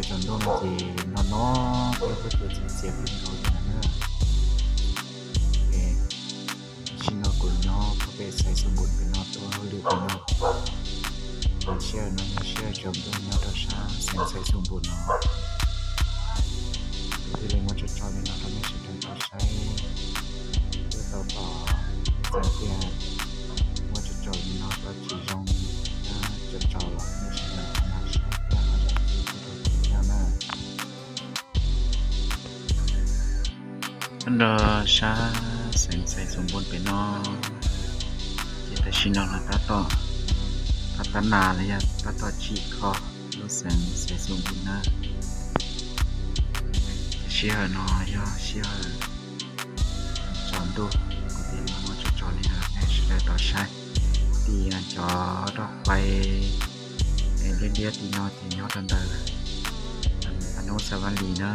Tsaus ntuj no ces no no thiab huab cua txias txias kawg nkaus li na. Tam sim no kuv nyob pem Xaiv Xus Npus pem no, tuaj hauj lwm pem no. Tam sim no yog sij hawm tsaus ntuj nyob rau sab xeev Xaiv Xus Npus no. Kuv thiaj li muab tso tso li no rau nej sawv daws tau saib. Twb tau pom txawm tias muab tso tso li no tau tsis zoo thiab tso tso los nej sawv daws ho lam saib thiab ho zam txim pub rau kuv thiab na. Nyob rau sab xeev Xaiv Xus Npus pem no ces tam sim no los tab tom, tab tab nas los yog tab tom tsim kho lub xeev Xaiv Xus Npus na. Ces sij hawm no yog sij hawm tsaus ntuj, kuv thiaj li muab tso tso li no nej sawv daws tau saib. Tim cov roj qais liab liab tim no ces nyob rau ntawm Nub Xav Vaj Lis na.